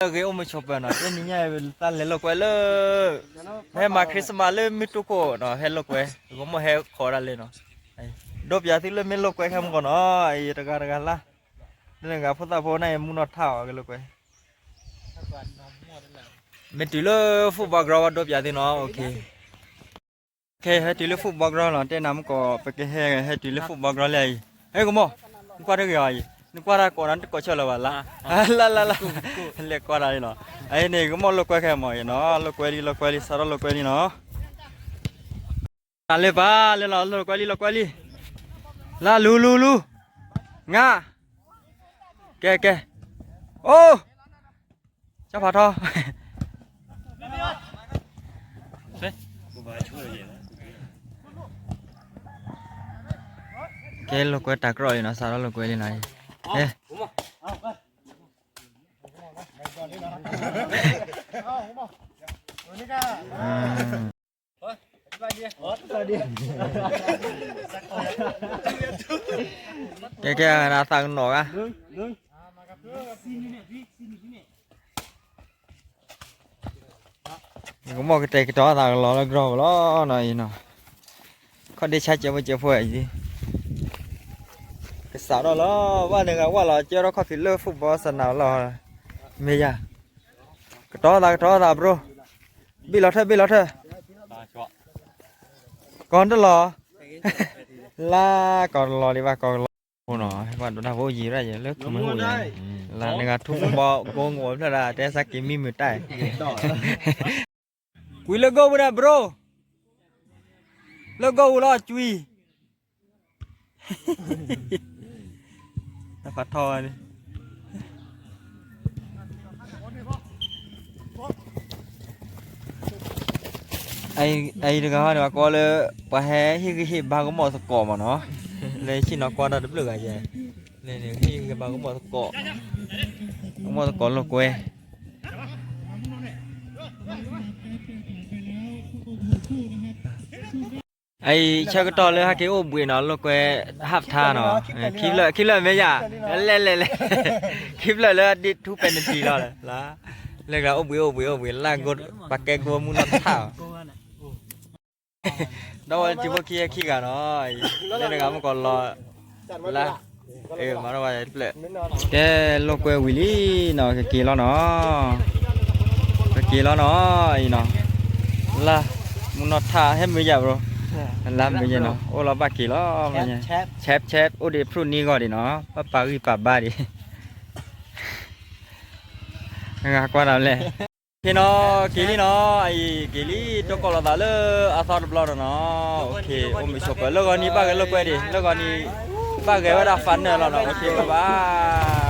လၢဂ့ၤအိၣ်မုာ်ဆိးပၢၤနီၤ, တနံၤညါတၢ်လဲၤလိာ်ကွဲလၢ ဟဲမၤ Christmas လၢမုၢ်တူၢ်ခိၣ်နီၤ, ဟဲလိာ်ကွဲ, ဂီၢ်မီၢ်ဟဲခိးဒၣ်လဲာ်နီၤ, ဒီးပၠးသုလၢမ့ၢ်လိာ်ကွဲခဲမုၢ်ကီးနီၤ, အံၤတဂၤတဂၤလၢ်, လၢနဂၤဖိသၣ်ဖိန့ၣ် မူနီၢ်ထၣ်အီၤကလိာ်ကွဲ, မ့ၢ်တုၤလၢ football ground ဝဲဒီးပၠးသုနီၤ, okay, okay, ဟဲတုၤလၢ football ground လီၤ, တဲနၤမုၢ်ကီး ပကဟဲ ဟဲတုၤလၢ football ground လံအံၤ, ဟဲကမီၢ်, နကွၢ်တဂ့ၤအံၤ, နကွၢ်တၢ်ကိးဒီးနတကိးဆၢလၢၤဘၣ်လၢ်, လၢ်လၢ်လၢ်, လဲၤကွၢ်တၢ်လံလီၤ, အအံၤန့ၣ် ကမီၢ်လိာ်ကွဲခဲမုၢ်နီၤ, လိာ်ကွဲလံ လိာ်ကွဲလံ စးထီၣ်လိာ်ကွဲလံနီၤ, တၢ်လၢပၢ်လၢလီၤ လိာ်ကွဲလံ လိာ်ကွဲလံ, လၢလူလူလူ, ငါ, ကဲကဲ, အိၣ် ကၠီဖးထီ, ကဲလိာ်ကွဲတၢ်ကြီလံနီၤ, စးထီၣ်လိာ်ကွဲလံနီၤ, ကဲ ကဲကဲ နသးကနီၤဂၤ, ယကမီၢ်ကတဲာ်ကတီၤသးကလီၤလၢ ground လီၤနီၤအံၤနီၤ, ခီၣ်ဒ့ဆါကဲးဖိကဲးဖိအံၤ, ကစးထီၣ်လီၤ, ဘၣ်န့ၣ်ဂၤဝၣ်လီၤ ကဲထီၣ်ခီၣ်ဖံးလၢ football စနၢလီၤ, မ့ၢ်ယၤ, ကတီၤသးကတီၤသး bro, ဘ့ၣ်လီၤထၢၣ် ဘ့ၣ်လီၤထၢၣ်, ကီၢ်တလီၤ, လါကီၢ်တလီၤဒံးဘၣ် ကီၢ်ကလီၤ, ဖိနီၤ ဟဲကွၢ်ဒိးတၢ်ဖိယံၤရၣ်ယံၤလၢခူမုၢ်အိၣ်ယံၤ, လါနဂၤထူဖိဘီကိးငိးဖျၢၣ်ဒၣ် တဲစါက့ၤမံမုာ်တၢ်, ကွံာ်လၢ goal ပူၤဒၣ် bro, လၢ goal ပူၤလီၤကွံာ် တၢ်ဖးထီန့ၣ်, အအံၤတဂၤဟီန့ၣ် ပှၤကိးလၢ ပှၤဟဲဟ့ၣ်ဂံၢ်ဟ့ၣ်ဘါကမီၢ်သကိးမးနီၤ, လၢဆ့ၣ်နီၤကွၢ်တၢ်တဘျုးဂၤယဲ, လၢန့ၣ်ဟ့ၣ်ဂံၢ်ဟ့ၣ်ဘါကမီၢ်သကိး, ကမီၢ်သကိးလိာ်ကွဲ အအံၤဆၢကတီၢ်လၢဟဲက့ၤအိၣ်ဘှံးနီၤ လိာ်ကွဲ half time နီၤ, ခံဖျၢၣ် ခံဖျၢၣ်မ့ၢ်ယၤ, လဲၣ်လဲၣ်လဲၣ်, ခံဖျၢၣ်လၢဒ်ထူ penalty လီၤလၢ်, လၢဂၤအိၣ်ဘှံးအိၣ်ဘှံးအိၣ်ဘှံး လၢ်ဂိၢ် ပှၤကဲဂိၢ်မူနီၢ်ထၣ်အီၤ, ဒီးဝဲထံဖိခံဟဲခံဂၤနီၤ, လၢတဂၤမုၢ်ကီးလီၤ, လၢ, မၤထီၣ်ဝဲတဖျၢၣ်, ကဲလိာ်ကွဲဝံၤလံနီၤ ကက့ၤလီၤနီၤ, ကက့ၤလီၤနီၤ, အံၤနီၤ, လၢ်, မူနီၢ်ထၣ်ဟဲမုာ်ယၤ bro, လၢ်မုာ်ယဲနီၤ အိၣ်လီၤဘၣ်က့ၤလီၤ, ဆဲးဆဲး အိၣ်ဒံးဖျိၣ်နံၣ်ဂီၢ်ဒံးနီၤ ပပာ်ဂံၢ်ပာ်ဘါဒံး, ဂၤကွၢ်တၢ်လဲၣ်, က့ၤနီၤ က့ၤလံနီၤ, အအံၤက့ၤလံ တိၢ်ကီၢ်လိာ်သးလၢအသီတဘျီနီၤနီၤ, အိၣ်မုာ်ဆိးပၢၤ လၢဂီၤနံၤဘၣ်ဂဲၤလိာ်ကွဲဒံး လၢဂီၤနံၤ, ဘၣ်ဂဲၤဝဲဒၣ် final လီၤနီၤ, ဘၣ်ဘၣ်